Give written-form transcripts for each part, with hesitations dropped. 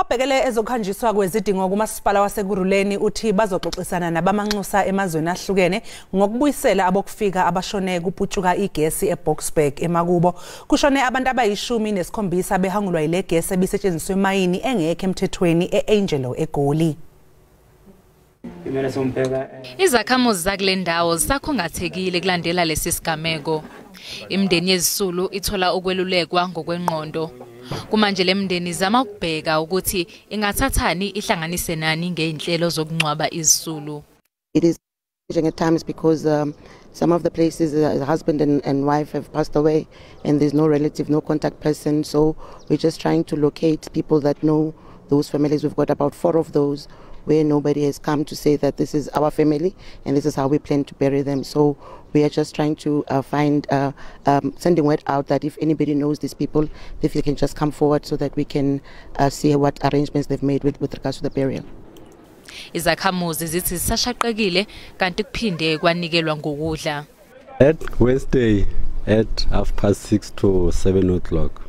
Obhekele ezokuhanjiswa kwezidingo kumasipala waseKurhuleni uthi bazoxoxisana nabamanxusa emazweni ahlukene ngokubuyisela abokufika abashone kuputshuka igesi eBoksburg emakubo. Kushone abantu abayi-17 behangulwa yile gesi ebisetshenziswa emayini engekho emthethweni e-Angelo eGoli. Izakhamuzi zakule ndawo zisakhungathekile kulandela lesi sigameko. Imindeni yezisulu ithola ukwelulekwa ngokwengqondo. Kumanje le mindeni izama ukubheka ukuthi ingathathani ihlanganise nani ngey'nhlelo zokungcwaba izisulu. It is challenging at times because some of the places the husband and wife have passed away and there's no relative, no contact person. So we're just trying to locate people that know those families. We've got about 4 of those where nobody has come to say that this is our family and this is how we plan to bury them. So we are just trying to find, sending word out that if anybody knows these people, if they can just come forward so that we can see what arrangements they've made with regards to the burial. Izakhamuzi zithi zisashaqekile kanti kuphinde kwanikelwa ngokudla. At Wednesday at 6:30 to 7 o'clock,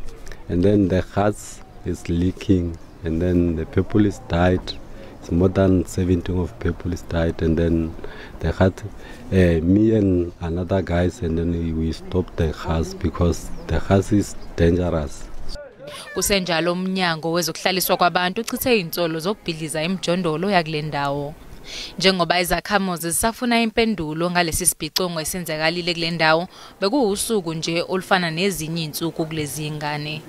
and then the gas is leaking, and then the people is died. It's more than 17 of people is died, and then the gas, me and another guys, and then we stopped the gas because the gas is dangerous. Kusenjalo umnyango wezokuhlaliswa kwabantu uchithe izinsolo zokubhidliza imijondolo yakule ndawo. Njengoba izakhamuzi zisafuna impendulo ngalesi sibhicongo esenzakalile kule ndawo, bekuwusuku nje olufana nezinye izinsuku kulezi ngane.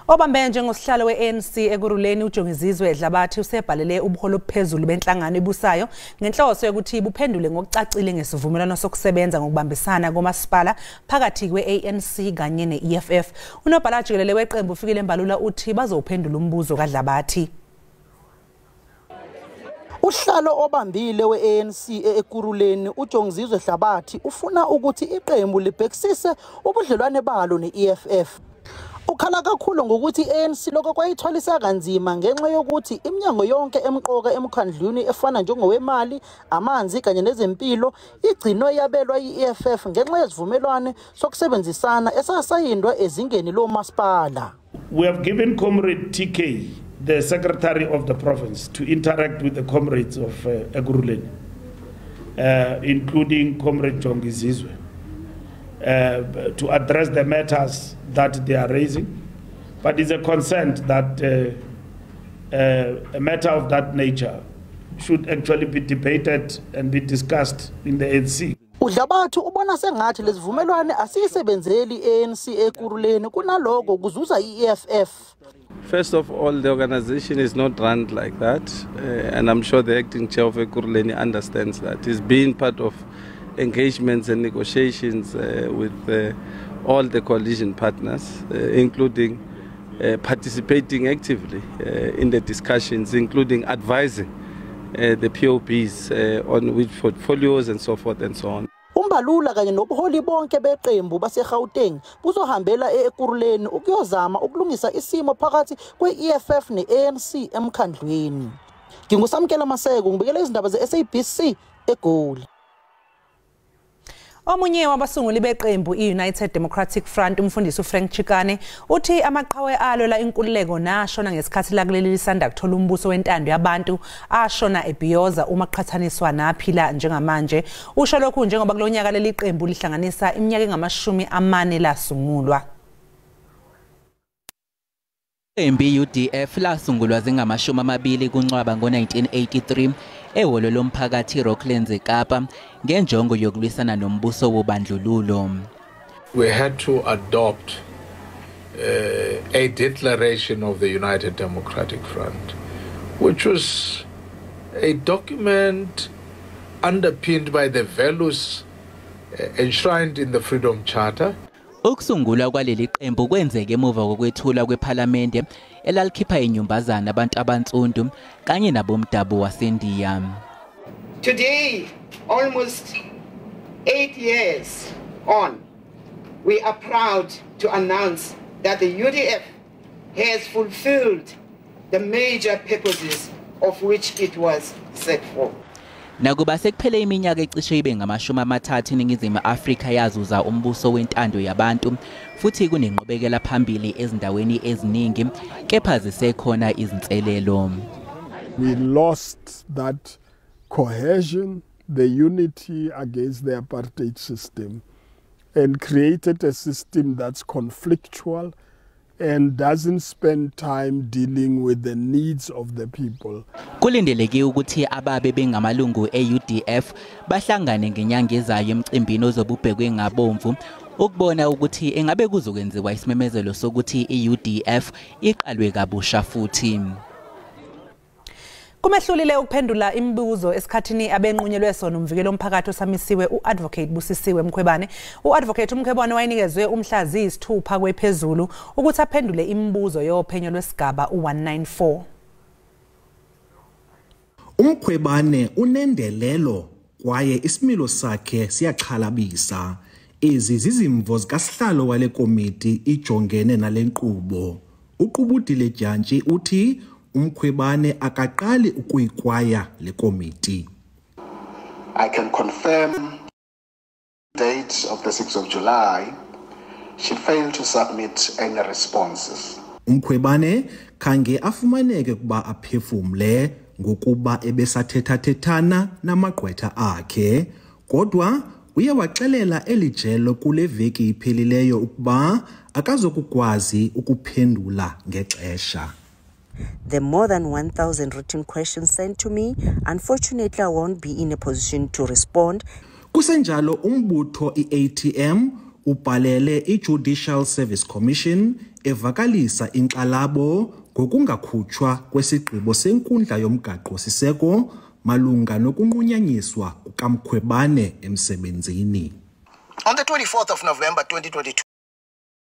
Obambe njengosihlalo we-ANC Ekurhuleni uJongizizwe Dlabathi usebhalele ubuholi obuphezulu benhlangano ebusayo ngenhloso yokuthi buphendule ngokucacile ngesivumelwano sokusebenza ngokubambisana komasipala phakathi kwe-ANC kanye ne-EFF. Unobhala jikelele weqembu uFikile Mbalula uthi bazowuphendula umbuzo kaDlabathi. Uhlalo obambile we-ANC Ekurhuleni uJongizizwe Dlabathi ufuna ukuthi iqembu libhekisise ubudlelwane balo ne-EFF. Ukhala kakhulu ngokuthi i-ANC lokho kwayithwalisa kanzima ngenxa yokuthi iminyango yonke emqoka emkhandlwini efana njengowemali, amanzi kanye nezempilo igcinwe yabelwa i-EFF ngenxa yesivumelwano sokusebenzisana esasayindwa ezingeni lomasipala. We have given Comrade TK, the secretary of the province, to interact with the comrades of Ekurhuleni, including Comrade Jongizizwe, to address the matters that they are raising. But it's a concern that a matter of that nature should actually be debated and be discussed in the ANC. Udlabathi ubona sengathi lesivumelwano asiyisebenzeli i-ANC Ekurhuleni kunaloko kuzuza i-EFF. First of all, the organization is not run like that, and I'm sure the acting chair of Ekurhuleni understands that. He's been part of engagements and negotiations with all the coalition partners, including participating actively in the discussions, including advising the POPs on which portfolios and so forth and so on. Umbalula kanye nobuholi bonke beqembu baseGauteng buzohambela eEkurhuleni ukuyozama ukulungisa isimo phakathi kwe-EFF ne-ANC emkhandlwini. Ngingusamkela Maseko, ngibikela izindaba ze-SABC eGoli. Omunye wabasunguli beqembu i-United Democratic Front umfundisi uFrank Chikane uthi amaqhawe alwela inkululeko nashona ngesikhathi lakuleli lisanda kuthola umbuso wentando yabantu ashona ebhiyoza uma qhathaniswa naphila njengamanje. Usho lokhu njengoba kulonyaka leli qembu lihlanganisa iminyaka engama-40 lasungulwa. Iqembu UDF lasungulwa zingama-20 kuNcwaba ngo-1983 ehholo lomphakathi Rocklands eKapa ngenjongo yokulwisana nombuso wobandlululo. We had to adopt a declaration of the United Democratic Front, which was a document underpinned by the values enshrined in the Freedom Charter. Ukusungulwa kwaleli qembu kwenzeke emuva kokwethulwa kwephalamende elalikhipha inyumbazana abantu abansundu kanye nabomdabu waseNdiya. Today, almost 8 years on, we are proud to announce that the UDF has fulfilled the major purposes of which it was set for. Nakuba sekuphele iminyaka ecishe ibe ngama-30 iNingizimu Afrika yazuza umbuso wentando yabantu futhi kunenqubekela phambili ezindaweni eziningi, kepha zisekhona izinselelo. We lost that cohesion, the unity against the apartheid system, and created a system that's conflictual and doesn't spend time dealing with the needs of the people. Kulindeleke ukuthi ababe bengamalungu e-UDF bahlangane ngenyanga ezayo emcimbini ozobubhekwe ngabomvu ukubona ukuthi engabe kuzokwenziwa isimemezelo sokuthi i-UDF iqalwe kabusha futhi. Kumehlulile ukuphendula imibuzo esikhathini abenqunyelwe sona umvikeli omphakathi osamisiwe uAdvocate Busisiwe Mkhwebane. UAdvocate Mkhwebane wayenikezwe umhla ziyi-6 kwephezulu ukuthi aphendule imibuzo yophenyo lwesigaba u194. UMkhwebane unendelelo kwaye isimilo sakhe siyaxhalabisa. Ezi zizimvo zikasihlalo wale komiti ijongene nale nkqubo. UQubudile Dyantyi uthi uMkhwebane akaqali ukuyikwaya le komiti. I can confirm date of the 6th of July, she failed to submit any responses. UMkhwebane khange afumaneke kuba aphefumle ngokuba ebesathethathethana namagqwetha akhe, kodwa uye waxelela elijelo kule veki iphelileyo ukuba akazokukwazi ukuphendula ngexesha. The more than 1,000 written questions sent to me, unfortunately, I won't be in a position to respond. Kusenjalo umbutho iATM ubhalele iJudicial Service Commission evakalisa inkxalabo ngokungakhutshwa kwesigqibo senkundla yomgaqo-siseko malunga nokunqunyanyiswa kukaMkhwebane emsebenzini. On the 24th of November 2022,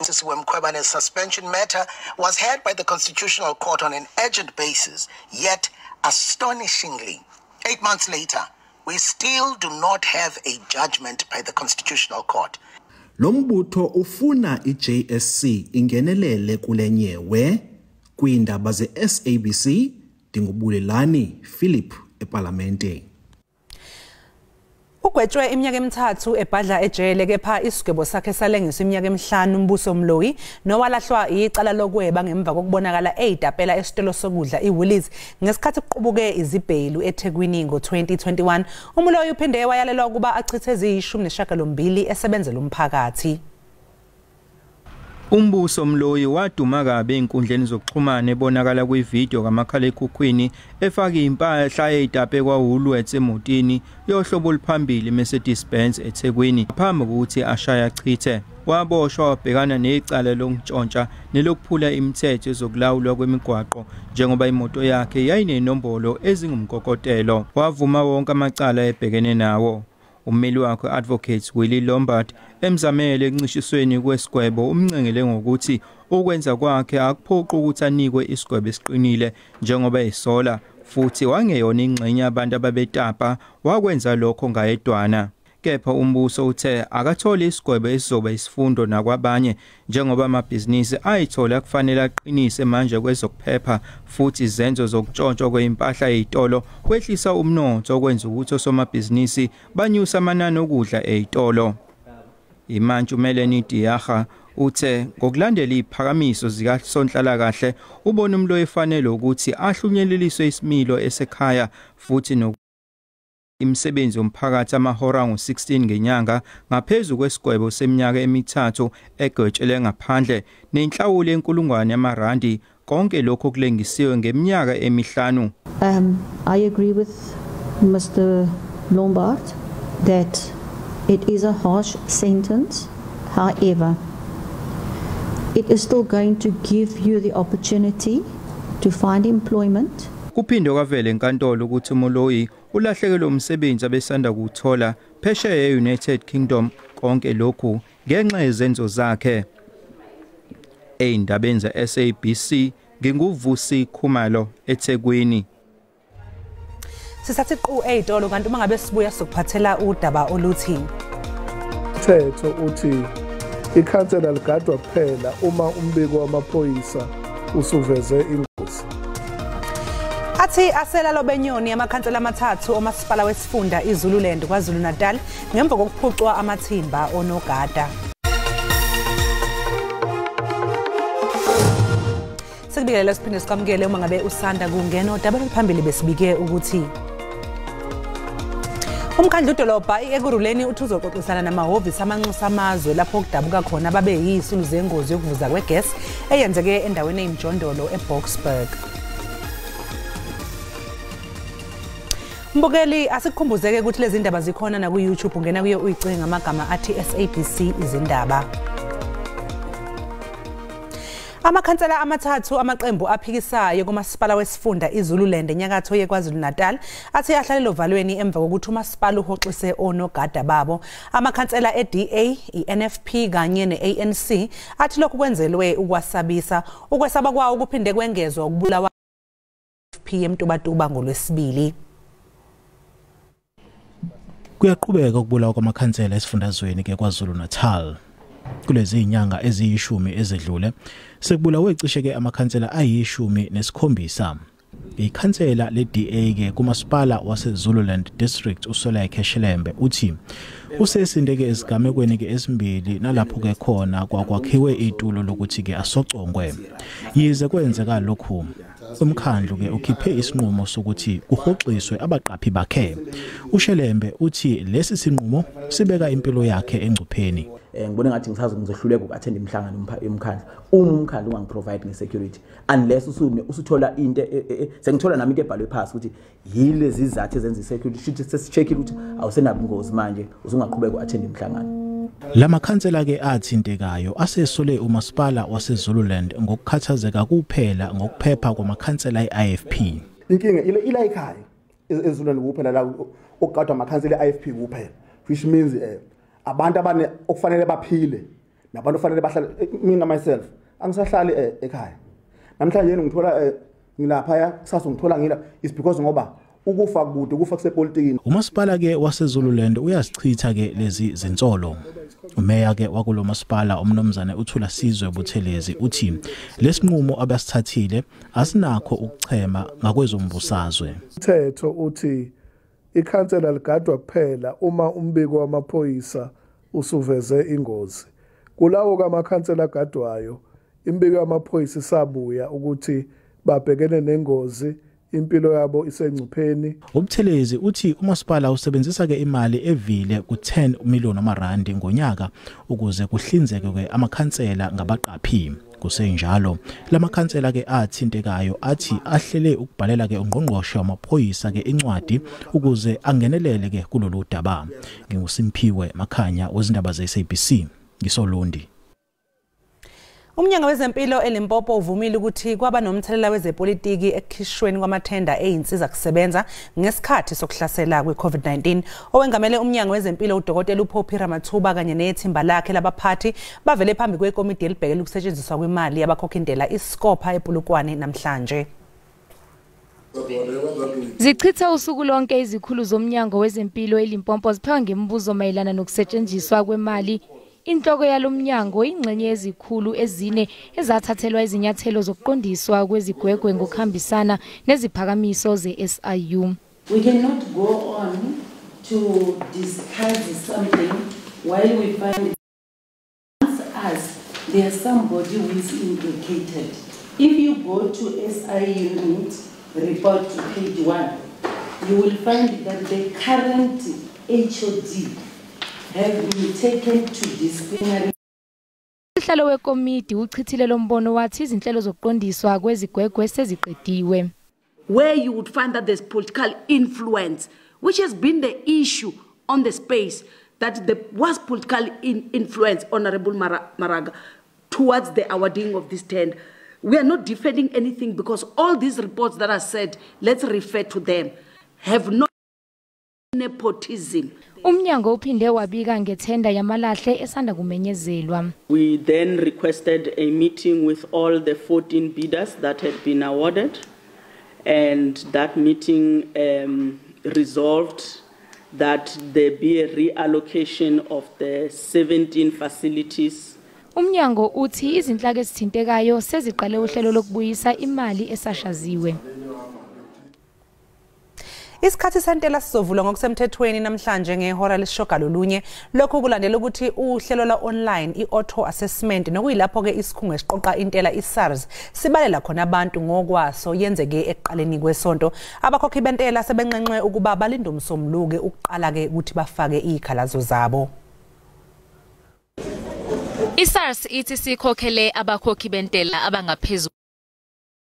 Mkhwebane's suspension matter was heard by the Constitutional Court on an urgent basis. Yet, astonishingly, 8 months later, we still do not have a judgment by the Constitutional Court. Lo mbutho ufuna iJSC ingenelele kule nyewe. Kwiindaba ze-SABC, ndinguBulelani Philip ePalamente. Ugwetshwe iminyaka emithathu ebhadla ejele, kepha isigwebo sakhe salengiswa iminyaka emihlanu uMbuso Mloyi nowalahlwa icala lokweba ngemva kokubonakala eyitapela esitolo sokudla iWoolies ngesikhathi kuqubuke izibhelu eThekwini ngo-2021. UMloyi uphinde wayalelwa ukuba achithe eziyi-18 esebenzela umphakathi. Umbuso Mloyi waduma kabi ezinkundleni zokuxhumana ebonakala kwividiyo kamakhalekhukhwini efaka impahla eyitape kwaWoolworths emotini yohlobo oluphambili Mercedes-Benz eThekwini phambi kokuthi ashaye achithe. Waboshwa wabhekana necala lokuntshontsha nelokuphula imithetho ezokulawulwa kwemigwaqo njengoba imoto yakhe yayinenombolo ezingumkokotelo. Wavuma wonke amacala ebhekene nawo. Ummeli wakhe Advocate Willie Lombard emzamele ekuncishisweni kwesigwebo umncengele ngokuthi ukwenza kwakhe akuphoqi ukuthi anikwe isigwebo esiqinile njengoba esola, futhi wangeyona ingxenye abantu ababetapa, wakwenza lokho ngayedwana. Kepha umbuso uthe akathole isigwebo esizoba isifundo nakwabanye njengoba amabhizinisi ayithola kufanele aqinise manje kwezokuphepha, futhi izenzo zokutshontshwa kweimpahla ezitolo kwehlisa umnotho okwenza ukuthi osomabhizinisi banyuse amanani okudla ezitolo. Imantshi uMelanie Diyaha uthe ngokulandela iziphakamiso zikaSonhlalakahle ubona uMloyi efanele ukuthi ahlunyeleliswe isimilo esekhaya futhi imisebenzi yomphakathi amahora angu-16 ngenyanga ngaphezu kwesigwebo seminyaka emithathu egwetshelwe ngaphandle nenhlawulo yenkulungwane yamarandi, konke lokho kulengisiwe ngeminyaka emihlanu. I agree with Mr. Lombard that it is a harsh sentence. However, it is still going to give you the opportunity to find employment. Kuphinde kwavela enkantolo ukuthi uMoloyi ulahlekelwe umsebenzi abesanda kuwuthola phesheya e-United Kingdom, konke lokhu ngenxa yezenzo zakhe. Ey'ndabeni ze-SABC, nginguVusi Khumalo eThekwini. Sisathi qu ey'tolo, kanti uma ngabe sibuya sokuphathela udaba oluthi Mthetho uthi ikhansela ligadwa kuphela uma umbiko wamaphoyisa usuveze ingozi. Athi asela lobenyoni amakhansela amathathu omasipala wesifunda iZululand KwaZulu-Natal ngemva kokuphucwa amathimba onogada. Sikubikelela siphinde sikwamukele uma ngabe usanda kungena udaba oluphambili besibike ukuthi umkhandlu dolobha iEkurhuleni uthi uzoxoxisana namahhovisi amanxusa amazwe lapho kudabuka khona babe yisulu zengozi yokuvuza kwegesi eyenzeke endaweni eyimjondolo eBoksburg. Mbukeli, asikukhumbuzeke ukuthi lezi ndaba zikhona na ku YouTube, ungena kuyo uyicinge ngamagama athi SABC izindaba. Amakhansela amathathu amaqembu aphikisayo kumasipala wesifunda iZululand enyakatho yeKwaZulu-Natal athi ahlalela ovalweni emva kokuthi umasipala uhoxise onogada babo. Amakhansela e-DA, i-NFP kanye ne-ANC athi lokhu kwenzelwe ukwasabisa. Ukwesaba kwawo kuphinde kwengezwa ukubulawa NFP eMtubatuba ngolwesibili. Kuyaqhubeka ukubulawa kwamakhansela esifundazweni ke KwaZulu-Natal. Kulezi inyanga eziyishumi ezedlule sekubulawe cishe ke amakhansela ayi-17. Ikhansela le-DA ke kumasipala waseZululand District uSolakhe Shelembe uthi usesindeke ezigamekweni ke ezimbili nalapho ke khona kwakwakhiwe itulo lokuthi ke asocongwe. Yize kwenzeka lokhu, umkhandlu ke ukhiphe isinqumo sokuthi kuhoxiswe abaqaphi bakhe. uShelembe uthi lesi sinqumo sibeka impilo yakhe engcupheni. Ngibona ngathi ngisazohluleka uku-attend imihlangano yomkhandlu uma umkhandlu ungangiprovide nge-security unless usuthola into sengithola nami into ebhalwe phasi ukuthi yilezi zizathu ezenza i-security, shuthi sesi-checkile ukuthi awusenabungozi manje usungaqhubeka u-attend imihlangano. Lamakhansela ke athintekayo asesole umasipala waseZululand ngokukhathazeka kuphela ngokuphepha kwamakhansela e-IFP. Inkinga ila ekhaya eZululand kuphela la okugadwa amakhansela e-IFP kuphela, which means abantu abane okufanele baphile nabantu okufanele bahlale. Mina myself angisahlali ekhaya namhlanje ngithola ngilapha kusasa ngithola ngila is because ngoba ukufa kude ukufa kusepolitikini. Umasipala ke waseZululand uyasichitha ke lezi zinsolo. Umeya ke wakulo masipala umnumzane uThula Sizwe Buthelezi uthi lesinqumo abasithathile asinakho ukuchema ngakwezombusazwe. Umthetho uthi ikhansela ligadwa kuphela uma umbiko wamaphoyisa usuveze ingozi. Kulawo kamakhansela agadwayo, imbiko yamaphoyisa isabuya ukuthi babhekene nengozi, impilo yabo isengcupheni. UButhelezi uthi umasipala usebenzisa ke imali evile ku-10 million amarandi ngonyaka ukuze kuhlinzeke ke amakhansela ngabaqaphi. Kusenjalo lamakhansela ke athintekayo athi ahlele ukubhalela ke ungqongqoshe wamaphoyisa ke incwadi ukuze angenelele ke kulolu daba. NginguSimphiwe Makhanya wezindaba ze-SABC ngisolundi. Umnyango wezempilo eLimpopo uvumile ukuthi kwaba nomthelela wezepolitiki ekukhishweni kwamathenda eyinsiza kusebenza ngesikhathi sokuhlasela kwe-COVID-19. Owengamele umnyango wezempilo uDokotela uPoppy Ramathuba kanye nethimba lakhe labaphathi bavele phambi kwekomidi elibhekele ukusetshenziswa kwemali yabakhokhintela iScopa ePolokwane namhlanje. Zichitha usuku lonke izikhulu zomnyango wezempilo eLimpopo ziphiwa ngemibuzo mayelana nokusetshenziswa kwemali. Inhloko yalomnyango ingxenye yezikhulu ezine ezathathelwa izinyathelo zokuqondiswa kwezigwegwe ngokuhambisana neziphakamiso ze-SIU. We cannot go on to discuss something while we find us there is somebody who is implicated. If you go to SI unit report to page 1, you will find that the current HOD have been taken to disciplinary. Usihlalo wekomiti uchithile lombono wathi izinhlelo zokuqondiswa kwezigwegwe seziqediwe. Where you would find that there's political influence, which has been the issue on the space, that there was political influence, Honorable Maraga, towards the awarding of this tender. We are not defending anything because all these reports that are said, let's refer to them, have no nepotism. Umnyango uphinde wabika ngethenda yamalahle esanda kumenyezelwa. We then requested a meeting with all the 14 bidders that had been awarded, and that meeting resolved that there be a reallocation of the 17 facilities. Umnyango uthi izinhlaka ezithintekayo seziqale uhlelo lokubuyisa imali esashaziwe. Isikhathi sentela sizovulwa ngokusemthethweni namhlanje ngehora lesishiyagalolunye. Lokhu kulandela ukuthi uhlelo la online i-auto assessment nokuyilapho ke isikhungo esiqoqa intela iSARS sibalela khona abantu ngokwaso yenzeke ekuqaleni kwesonto. Abakhokhi bentela sebenxenxe ukuba balinde umsombuluko ukuqala ke ukuthi bafake izikhalazo zabo. ISARS ithi sikhokhele abakhokhi bentela abangaphezulu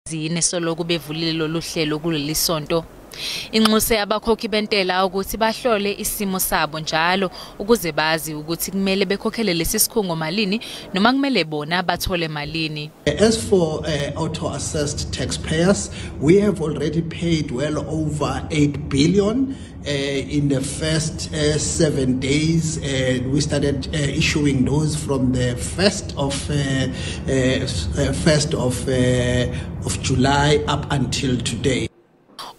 zine soloku bevulile lolu hlelo kuleli sonto. Inxuse abakhokhi bentela ukuthi bahlole isimo sabo njalo ukuze bazi ukuthi kumele bekhokhele lesi sikhungo malini noma kumele bona bathole malini. As for auto-assessed taxpayers, we have already paid well over 8 billion in the first 7 days. We started issuing those from the 1st of July up until today.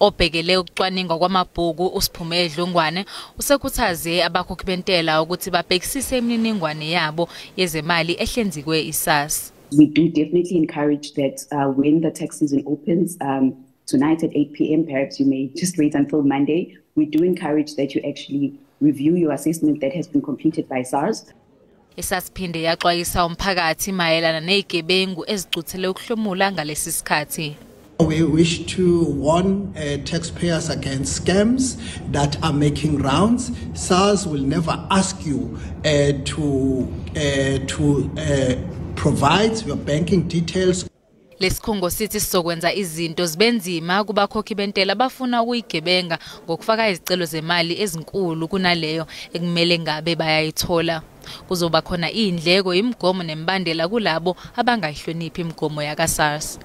Obhekele ukucwaningwa kwamabhuku uSiphume Dlungwane usekhuthaze abakhokhi bentela ukuthi babhekisise imininingwane yabo yezemali ehlinzekwe iSARS. We do definitely encourage that when the tax season opens tonight at 8 p.m., perhaps you may just wait until Monday. We do encourage that you actually review your assessment that has been completed by SARS. ISARS phinde yaxwayisa umphakathi mayelana nezigebengu ezicuthele ukuhlomula ngalesi sikhathi. We wish to warn taxpayers against scams that are making rounds. SARS will never ask you to provide your banking details. Lesikhungo sithi sizokwenza izinto zibenzima kubakhokhi bentela abafuna ukuyigebenga ngokufaka izicelo zemali ezinkulu kunaleyo ekumele ngabe bayayithola. Kuzoba khona indleko, imigomo nemibandela kulabo abangayihloniphi imigomo yakaSARS.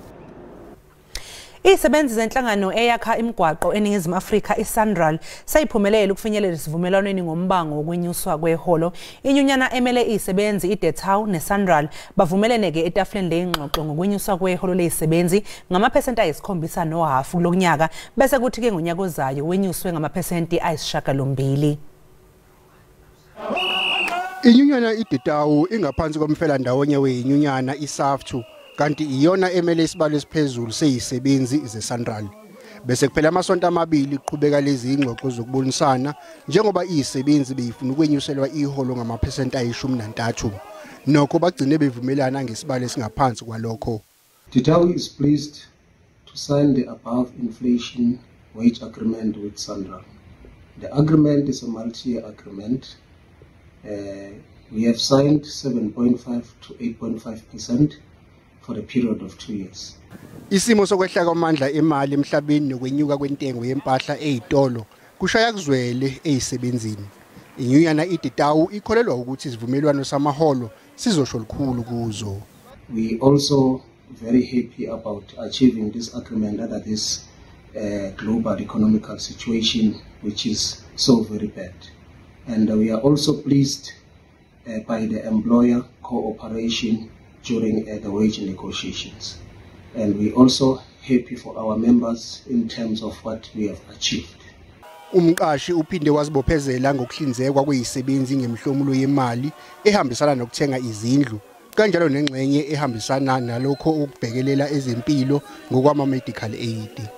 Izisebenzi zenhlangano eyakha imigwaqo eNingizimu Afrika iSANRAL sayiphumelele ukufinyelela isivumelwaneni ngombango wokwenyuswa kweholo. Inyunyana emele izisebenzi iDetaw neSANRAL bavumelene ke etafuleni lengxoxo ngokwenyuswa kweholo lezisebenzi ngamaphesenti ayi-7.5 kulonyaka bese kuthi ke ngonyaka ozayo wenyuswe ngamaphesenti ayi-8. Inyunyana iDetaw ingaphansi komfelandawonye weyinyunyana iSAFTU, kanti iyona emele isibalo esiphezulu seyisebenzi zeSANRAL. Bese kuphela amasonto amabili kuqhubeka lezi ingxoxo zokubonisana njengoba izisebenzi beyifuna ukwenyuselwa iholo ngamaphesenti ayi-13. Nokho bagcine bevumelana ngesibalo esingaphansi kwalokho. Detaw is pleased to sign the above inflation wage agreement with SANRAL. The agreement is a multi-year agreement. We have signed 7.5 to 8.5% for a period of 2 years. Isimo sokwehla kwamandla emali emhlabeni nokwenyuka kwentengo yempahla ezitolo kushaya kuzwele ezisebenzini. Inyunyana iDetaw ikholelwa ukuthi isivumelwano samaholo sizosho lukhulu kuzo. We also very happy about achieving this agreement under this global economical situation, which is so very bad. And we are also pleased by the employer cooperation during the wage negotiations. And we also happy for our members in terms of what we have achieved. Umqashi uphinde wazibophezela ngokuhlinzekwa kwezisebenzi ngemihlomulo yemali ehambisana nokuthenga izindlu, kanjalo nengxenye ehambisana nalokho ukubhekelela ezempilo ngokwama medical aid.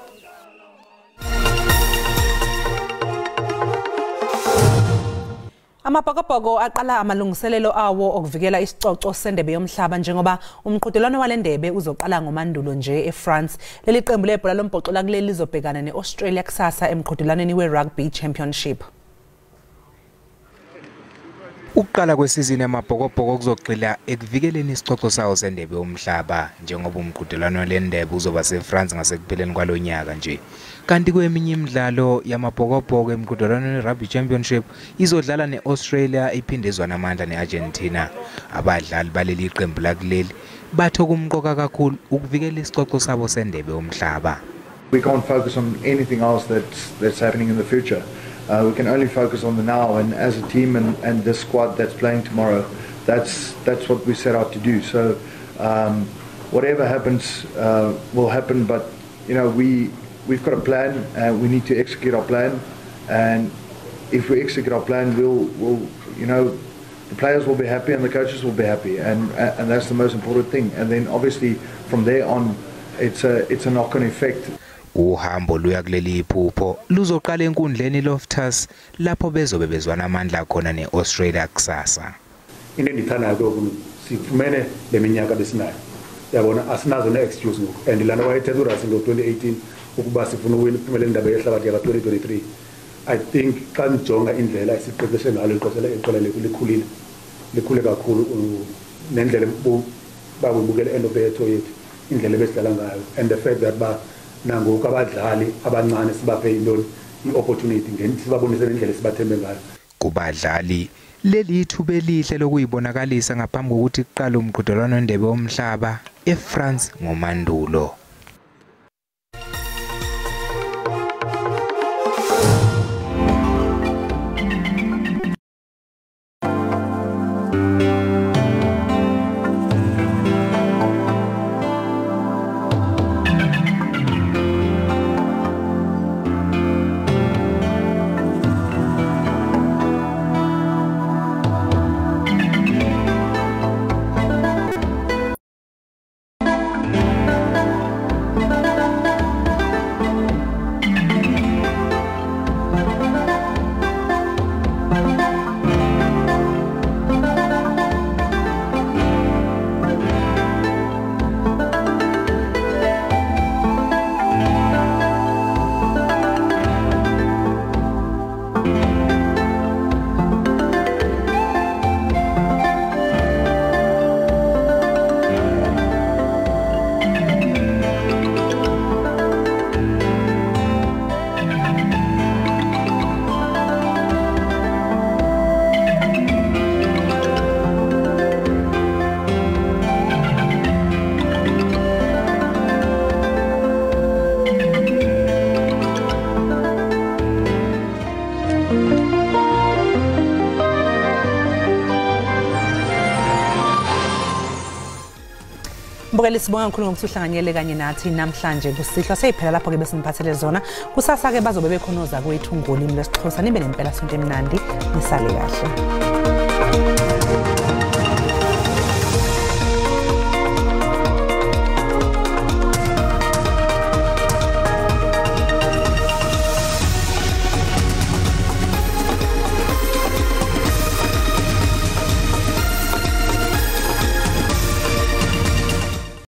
Amabhokobhoko aqala amalungiselelo awo okuvikela isicoco sendebe yomhlaba njengoba umqhudelwano walendebe uzoqala ngoMandulo nje eFrance. Leli qembu lebhola lombhoxo lakuleli lizobhekana neAustralia kusasa emqhudelwaneni weRugby Championship. Ukuqala kwesizini yamabhokobhoko kuzogxila ekuvikeleni isicoco sawo sendebe yomhlaba njengoba umqhudelwano lendebe uzoba seFrance ngasekupheleni kwalonyaka nje. Kanti kweminye imidlalo yamabhokobhoko emqhudelwaneni weRugby Championship izodlala neAustralia iphinde izwana amandla neArgentina. Abadlali baleli qembu lakuleli bathe kumqoka kakhulu ukuvikela isicoco sabo sendebe yomhlaba. We can't focus on anything else that's happening in the future. We can only focus on the now, and as a team and this squad that's playing tomorrow, that's what we set out to do. So whatever happens will happen, but you know, we've got a plan, and we need to execute our plan. And if we execute our plan, we'll you know, the players will be happy and the coaches will be happy, and that's the most important thing. And then obviously from there on, it's a knock-on effect. Uhambo luya kuleli iphupho luzoqala enkundleni Loftus lapho bezobe bezwana amandla khona neAustralia kusasa. Into endiyithandayo ke sifumene le minyaka besinayo. Yabona asinazo ne-excuse ngoku and lana wayethetha uRassie ngo-2018 ukuba sifuna ukuphumelela indaba yehlabathi yaka-2023. I think xa ndijonga indlela esiqeqeshe ngalo iqela lethu likhulile, likhule kakhulu nendlela bakuyibukela end of the year yethu, indlela ebesidlala ngayo and the fact that ba nangoku abadlali abancane sibaphe intoni i-opportunity sibabonise nendlela esibathembe ngayo. Kubadlali leli ithuba elihle lokuyibonakalisa ngaphambi kokuthi kuqale umqhudelwano wendebe yomhlaba eFrance ngoMandulo. Mbukeli, sibonga kakhulu ngokuthi uhlanganyele kanye nathi namhlanje kusihlwa. Seyiphela lapho ke besiniphathele zona. Kusasa ke bazobe bekhona ozakwethu ngolimi lwesiXhosa. Nibe nempela sonto emnandi, nisale kahle.